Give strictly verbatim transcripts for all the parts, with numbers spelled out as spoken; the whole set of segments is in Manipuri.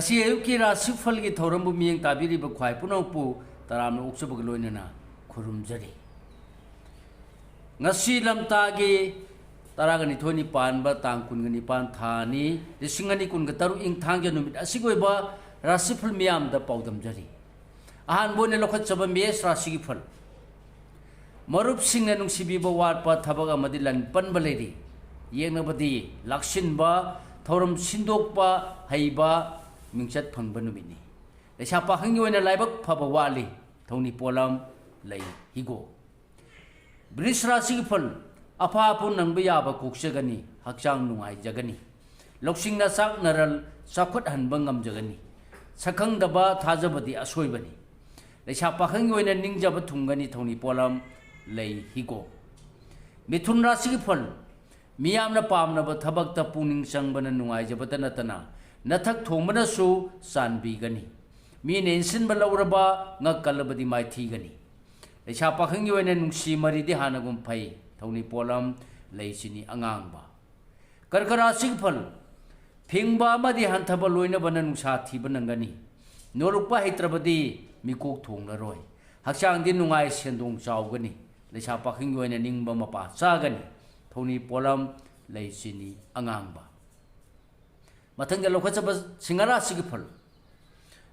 ꯉꯁꯤ ꯑꯌꯨꯛꯀꯤ ꯔꯥꯁꯤꯐꯜꯒꯤ ꯊꯧꯔꯝꯕꯨ ꯃꯤꯠꯌꯦꯡ ꯇꯥꯕꯤꯔꯤꯕ ꯈ꯭ꯋꯥꯏ ꯄꯨꯝꯅꯃꯛꯄꯨ ꯇꯔꯥꯝꯅ ꯑꯣꯛꯆꯕꯒ ꯂꯣꯏꯅꯅ ꯈꯨꯔꯨꯝꯖꯔꯤ꯫ ꯉꯁꯤ ꯂꯝꯇꯥꯒꯤ ꯇꯔꯥꯒ ꯅꯤꯊꯣꯏꯅꯤ ꯄꯥꯟꯕ ꯇꯥꯡ ꯀꯨꯟꯒ ꯅꯤꯄꯥꯟ ꯊꯥ ꯑꯅꯤ ꯂꯤꯁꯤꯡ ꯑꯅꯤ ꯀꯨꯟꯒ ꯇꯔꯨꯛ ꯏꯪ ꯊꯥꯡꯖ ꯅꯨꯃꯤꯠ ꯑꯁꯤꯒꯤ ꯑꯣꯏꯕ ꯔꯥꯁꯤꯐꯜ ꯃꯤꯌꯥꯝꯗ ꯄꯥꯎꯗꯝꯖꯔꯤ꯫ ꯑꯍꯥꯟꯕ ꯑꯣꯏꯅ ꯂꯧꯈꯠꯆꯕ ꯃꯦꯁ ꯔꯥꯁꯤꯒꯤ ꯐꯜ꯫ ꯃꯔꯨꯞꯁꯤꯡꯅ ꯅꯨꯡꯁꯤꯕꯤꯕ ꯋꯥꯠꯄ ꯊꯕꯛ ꯑꯃꯗꯤ ꯂꯟ ꯄꯟꯕ ꯂꯩꯔꯤ꯫ ꯌꯦꯡꯅꯕꯗꯤ ꯂꯥꯛꯁꯤꯟꯕ ꯊꯧꯔꯝ ꯁꯤꯟꯗꯣꯛꯄ ꯍꯩꯕ ꯃꯤꯡꯆꯠ ꯐꯪꯕ ꯅꯨꯃꯤꯠꯅꯤ꯫ ꯂꯩꯁꯥ ꯄꯥꯈꯪꯒꯤ ꯑꯣꯏꯅ ꯂꯥꯏꯕꯛ ꯐꯕ ꯋꯥꯠꯂꯤ꯫ ꯊꯧꯅꯤ ꯄꯣꯠꯂꯝ ꯂꯩ ꯍꯤꯒꯣꯛ꯫ ꯕ꯭ꯔꯤꯖ ꯔꯥꯁꯤꯒꯤ ꯐꯜ꯫ ꯑꯐꯥ ꯑꯐꯨ ꯅꯪꯕ ꯌꯥꯕ ꯀꯣꯛꯆꯒꯅꯤ, ꯍꯛꯆꯥꯡ ꯅꯨꯡꯉꯥꯏꯖꯒꯅꯤ꯫ ꯂꯧꯁꯤꯡꯅ ꯆꯥꯛ ꯅꯔꯜ ꯆꯥꯎꯈꯠꯍꯟꯕ ꯉꯝꯖꯒꯅꯤ꯫ ꯁꯛꯈꯪꯗꯕ ꯊꯥꯖꯕꯗꯤ ꯑꯁꯣꯏꯕꯅꯤ꯫ ꯂꯩꯁꯥ ꯄꯥꯈꯪꯒꯤ ꯑꯣꯏꯅ ꯅꯤꯡꯖꯕ ꯊꯨꯡꯒꯅꯤ꯫ ꯊꯧꯅꯤ ꯄꯣꯠꯂꯝ ꯂꯩ ꯍꯤꯒꯣꯛ꯫ ꯃꯤꯊꯨꯟ ꯔꯥꯁꯤꯒꯤ ꯐꯜ꯫ ꯃꯤꯌꯥꯝꯅ ꯄꯥꯝꯅꯕ ꯊꯕꯛꯇ ꯄꯨꯛꯅꯤꯡ ꯆꯪꯕꯅ ꯅꯨꯡꯉꯥꯏꯖꯕꯇ ꯅꯠꯇꯅ ꯅꯊꯛ ꯊꯣꯡꯕꯅꯁꯨ ꯆꯥꯟꯕꯤꯒꯅꯤ꯫ ꯃꯤꯅ ꯏꯟꯁꯤꯟꯕ ꯂꯧꯔꯕ ꯉꯛ ꯀꯜꯂꯕꯗꯤ ꯃꯥꯏꯊꯤꯒꯅꯤ꯫ ꯂꯩꯁꯥ ꯄꯥꯈꯪꯒꯤ ꯑꯣꯏꯅ ꯅꯨꯡꯁꯤ ꯃꯔꯤꯗꯤ ꯍꯥꯟꯅꯒꯨꯝ ꯐꯩ꯫ ꯊꯧꯅꯤ ꯄꯣꯠꯂꯝ ꯂꯩ ꯆꯤꯅꯤ ꯑꯉꯥꯡꯕ꯫ ꯀꯔꯀ ꯔꯥꯁꯤꯒꯤ ꯐꯜ꯫ ꯐꯤꯡꯕ ꯑꯃꯗꯤ ꯍꯟꯊꯕ ꯂꯣꯏꯅꯕꯅ ꯅꯨꯡꯁꯥ ꯊꯤꯕ ꯅꯪꯒꯅꯤ꯫ ꯅꯣꯂꯨꯛꯄ ꯍꯩꯇ꯭ꯔꯕꯗꯤ ꯃꯤꯀꯣꯛ ꯊꯣꯡꯂꯔꯣꯏ꯫ ꯍꯛꯆꯥꯡꯗꯤ ꯅꯨꯡꯉꯥꯏ ꯁꯦꯟꯗꯣꯡ ꯆꯥꯎꯒꯅꯤ꯫ ꯂꯩꯁꯥ ꯄꯥꯈꯪꯒꯤ ꯑꯣꯏꯅ ꯅꯤꯡꯕ ꯃꯄꯥ ꯆꯥꯒꯅꯤ꯫ ꯊꯧꯅꯤ ꯄꯣꯠꯂꯝ ꯂꯩ ꯆꯤꯅꯤ ꯑꯉꯥꯡꯕ꯫ ꯃꯊꯪꯗ ꯂꯧꯈꯠꯆꯕ ꯁꯤꯡꯍ ꯔꯥꯁꯤꯒꯤ ꯐꯜ꯫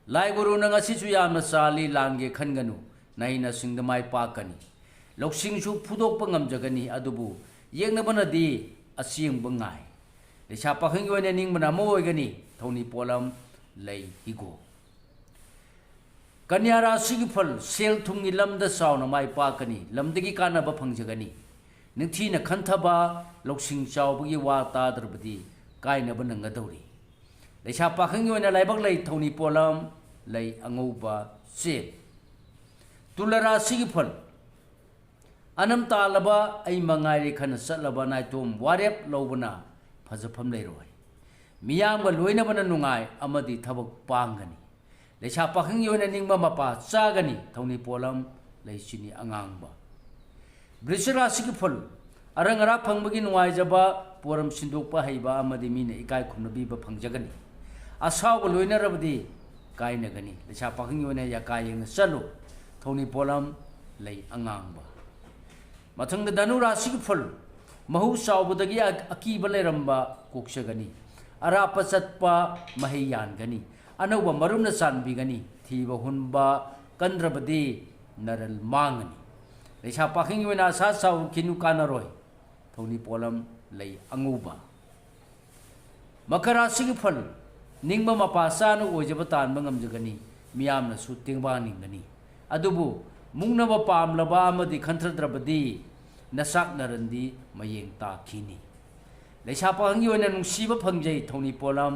ꯂꯥꯏ ꯒꯨꯔꯨꯅ ꯉꯁꯤꯁꯨ ꯌꯥꯝꯅ ꯆꯥꯜꯂꯤ, ꯂꯥꯟꯒꯦ ꯈꯟꯒꯅꯨ, ꯅꯍꯩ ꯅꯁꯤꯡꯗ ꯃꯥꯏ ꯄꯥꯛꯀꯅꯤ꯫ ꯂꯧꯁꯤꯡꯁꯨ ꯐꯨꯗꯣꯛꯄ ꯉꯝꯖꯒꯅꯤ, ꯑꯗꯨꯕꯨ ꯌꯦꯛꯅꯕꯅꯗꯤ ꯑꯁꯦꯡꯕ ꯉꯥꯏ꯫ ꯂꯩꯁꯥ ꯄꯥꯈꯪꯒꯤ ꯑꯣꯏꯅ ꯅꯤꯡꯕꯅ ꯑꯃ ꯑꯣꯏꯒꯅꯤ꯫ ꯊꯧꯅꯤ ꯄꯣꯠꯂꯝ ꯂꯩ ꯍꯤꯒꯣꯛ꯫ ꯀꯟꯌꯥ ꯔꯥꯁꯤꯒꯤ ꯐꯜ꯫ ꯁꯦꯜ ꯊꯨꯝꯒꯤ ꯂꯝꯗ ꯆꯥꯎꯅ ꯃꯥꯏ ꯄꯥꯛꯀꯅꯤ, ꯂꯝꯗꯒꯤ ꯀꯥꯟꯅꯕ ꯐꯪꯖꯒꯅꯤ꯫ ꯅꯤꯡꯊꯤꯅ ꯈꯟꯊꯕ, ꯂꯧꯁꯤꯡ ꯆꯥꯎꯕꯒꯤ ꯋꯥ ꯇꯥꯗ꯭ꯔꯕꯗꯤ ꯀꯥꯏꯅꯕ ꯅꯪꯒꯗꯧꯔꯤ꯫ ꯂꯩꯁꯥ ꯄꯥꯈꯪꯒꯤ ꯑꯣꯏꯅ ꯂꯥꯏꯕꯛ ꯂꯩ꯫ ꯊꯧꯅꯤ ꯄꯣꯠꯂꯝ ꯂꯩ ꯑꯉꯧꯕ ꯆꯦ꯫ ꯇꯨꯂꯥ ꯔꯥꯁꯤꯒꯤ ꯐꯜ꯫ ꯑꯅꯝ ꯇꯥꯜꯂꯕ ꯑꯩ ꯃꯉꯥꯏꯔꯦ ꯈꯟꯅ ꯆꯠꯂꯕ ꯅꯥꯏꯇꯣꯝ ꯋꯥꯔꯦꯞ ꯂꯧꯕꯅ ꯐꯖꯐꯝ ꯂꯩꯔꯣꯏ꯫ ꯃꯤꯌꯥꯝꯒ ꯂꯣꯏꯅꯕꯅ ꯅꯨꯡꯉꯥꯏ ꯑꯃꯗꯤ ꯊꯕꯛ ꯄꯥꯡꯒꯅꯤ꯫ ꯂꯩꯁꯥ ꯄꯥꯈꯪꯒꯤ ꯑꯣꯏꯅ ꯅꯤꯡꯕ ꯃꯄꯥ ꯆꯥꯒꯅꯤ꯫ ꯊꯧꯅꯤ ꯄꯣꯠꯂꯝ ꯂꯩ ꯆꯤꯅꯤ ꯑꯉꯥꯡꯕ꯫ ꯕ꯭ꯔꯤꯁꯤꯛ ꯔꯥꯁꯤꯒꯤ ꯐꯜ꯫ ꯑꯔꯪ ꯑꯔꯥꯛ ꯐꯪꯕꯒꯤ ꯅꯨꯡꯉꯥꯏꯖꯕ, ꯄꯣꯔꯝ ꯁꯤꯟꯗꯣꯛꯄ ꯍꯩꯕ ꯑꯃꯗꯤ ꯃꯤꯅ ꯏꯀꯥꯏ ꯈꯨꯝꯅꯕꯤꯕ ꯐꯪꯖꯒꯅꯤ꯫ ꯑꯁꯥꯎꯕ ꯂꯣꯏꯅꯔꯕꯗꯤ ꯀꯥꯏꯅꯒꯅꯤ꯫ ꯂꯩꯁꯥ ꯄꯥꯈꯪꯒꯤ ꯑꯣꯏꯅ ꯌꯥꯀꯥ ꯌꯦꯡꯅ ꯆꯠꯂꯨ꯫ ꯊꯧꯅꯤ ꯄꯣꯠꯂꯝ ꯂꯩ ꯑꯉꯥꯡꯕ꯫ ꯃꯊꯪꯗ ꯙꯅꯨ ꯔꯥꯁꯤꯒꯤ ꯐꯜ, ꯃꯍꯨ ꯆꯥꯎꯕꯗꯒꯤ ꯑ-, ꯑꯀꯤꯕ ꯂꯩꯔꯝꯕ ꯀꯣꯛꯆꯒꯅꯤ꯫ ꯑꯔꯥꯞꯄ ꯆꯠꯄ ꯃꯍꯩ ꯌꯥꯟꯒꯅꯤ꯫ ꯑꯅꯧꯕ ꯃꯔꯨꯞꯅ ꯆꯥꯟꯕꯤꯒꯅꯤ꯫ ꯊꯤꯕ ꯍꯨꯟꯕ ꯀꯟꯗ꯭ꯔꯕꯗꯤ ꯅꯔꯜ ꯃꯥꯡꯒꯅꯤ꯫ ꯂꯩꯁꯥ ꯄꯥꯈꯪꯒꯤ ꯑꯣꯏꯅ ꯑꯁꯥ ꯆꯥꯎꯈꯤꯅꯨ, ꯀꯥꯟꯅꯔꯣꯏ꯫ ꯊꯧꯅꯤ ꯄꯣꯠꯂꯝ ꯂꯩ ꯑꯉꯧꯕ꯫ ꯃꯀꯔ ꯔꯥꯁꯤꯒꯤ ꯐꯜ, ꯅꯤꯡꯕ ꯃꯄꯥ ꯆꯥꯅ ꯑꯣꯏꯖꯕ ꯇꯥꯟꯕ ꯉꯝꯖꯒꯅꯤ꯫ ꯃꯤꯌꯥꯝꯅꯁꯨ ꯇꯦꯡꯕꯥꯡ ꯅꯤꯡꯒꯅꯤ꯫ ꯑꯗꯨꯕꯨ ꯃꯨꯛꯅꯕ ꯄꯥꯝꯂꯕ ꯑꯃꯗꯤ ꯈꯟꯊꯗ꯭ꯔꯕꯗꯤ ꯅꯆꯥꯛ ꯅꯔꯟꯗꯤ ꯃꯌꯦꯡ ꯇꯥꯈꯤꯅꯤ꯫ ꯂꯩꯁꯥ ꯄꯥꯈꯪꯒꯤ ꯑꯣꯏꯅ ꯅꯨꯡꯁꯤꯕ ꯐꯪꯖꯩ꯫ ꯊꯧꯅꯤ ꯄꯣꯠꯂꯝ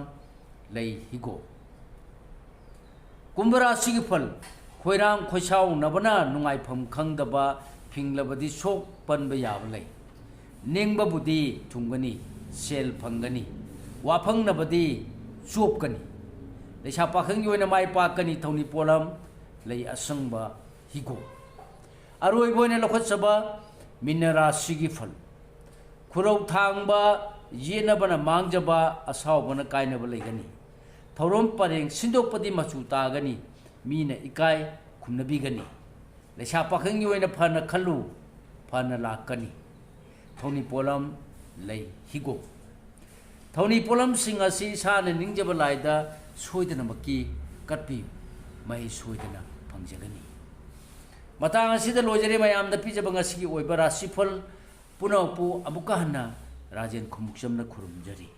ꯂꯩ ꯍꯤꯒꯣꯛ꯫ ꯀꯨꯝꯚ ꯔꯥꯁꯤꯒꯤ ꯐꯜ, ꯈꯣꯏꯔꯥꯡ ꯈꯣꯏꯁꯥꯎꯅꯕꯅ ꯅꯨꯡꯉꯥꯏꯐꯝ ꯈꯪꯗꯕ, ꯐꯤꯡꯂꯕꯗꯤ ꯁꯣꯛ ꯄꯟꯕ ꯌꯥꯕ ꯂꯩ꯫ ꯅꯤꯡꯕꯕꯨꯗꯤ ꯊꯨꯡꯒꯅꯤ, ꯁꯦꯜ ꯐꯪꯒꯅꯤ, ꯋꯥꯐꯪꯅꯕꯗꯤ ꯆꯣꯞꯀꯅꯤ꯫ ꯂꯩꯁꯥ ꯄꯥꯈꯪꯒꯤ ꯑꯣꯏꯅ ꯃꯥꯏ ꯄꯥꯛꯀꯅꯤ꯫ ꯊꯧꯅꯤ ꯄꯣꯠꯂꯝ ꯂꯩ ꯑꯁꯪꯕ ꯍꯤꯒꯣꯛ꯫ ꯑꯔꯣꯏꯕ ꯑꯣꯏꯅ ꯂꯧꯈꯠꯆꯕ ꯃꯤꯅ ꯔꯥꯁꯤꯒꯤ ꯐꯜ, ꯈꯨꯔꯧ ꯊꯥꯡꯕ ꯌꯦꯠꯅꯕꯅ ꯃꯥꯡꯖꯕ, ꯑꯁꯥꯎꯕꯅ ꯀꯥꯏꯅꯕ ꯂꯩꯒꯅꯤ꯫ ꯊꯧꯔꯝ ꯄꯔꯦꯡ ꯁꯤꯟꯗꯣꯛꯄꯗꯤ ꯃꯆꯨ ꯇꯥꯒꯅꯤ꯫ ꯃꯤꯅ ꯏꯀꯥꯏ ꯈꯨꯝꯅꯕꯤꯒꯅꯤ꯫ ꯂꯩꯁꯥ ꯄꯥꯈꯪꯒꯤ ꯑꯣꯏꯅ ꯐꯅ ꯈꯜꯂꯨ, ꯐꯅ ꯂꯥꯛꯀꯅꯤ꯫ ꯊꯧꯅꯤ ꯄꯣꯠꯂꯝ ꯂꯩ ꯍꯤꯒꯣꯛ꯫ ꯊꯧꯅꯤ ꯄꯣꯠꯂꯝꯁꯤꯡ ꯑꯁꯤ ꯏꯁꯥꯅ ꯅꯤꯡꯖꯕ ꯂꯥꯏꯗ ꯁꯣꯏꯗꯅꯃꯛꯀꯤ ꯀꯠꯄꯤꯌꯨ, ꯃꯍꯩ ꯁꯣꯏꯗꯅ ꯐꯪꯖꯒꯅꯤ꯫ ꯃꯇꯥꯡ ꯑꯁꯤꯗ ꯂꯣꯏꯖꯔꯦ ꯃꯌꯥꯝꯗ ꯄꯤꯖꯕ ꯉꯁꯤꯒꯤ ꯑꯣꯏꯕ ꯔꯥꯁꯤꯐꯜ ꯄꯨꯝꯅꯃꯛꯄꯨ ꯑꯃꯨꯛꯀ ꯍꯟꯅ ꯔꯥꯖꯦꯟ ꯈꯨꯃꯨꯛꯆꯝꯅ ꯈꯨꯔꯨꯝꯖꯔꯤ꯫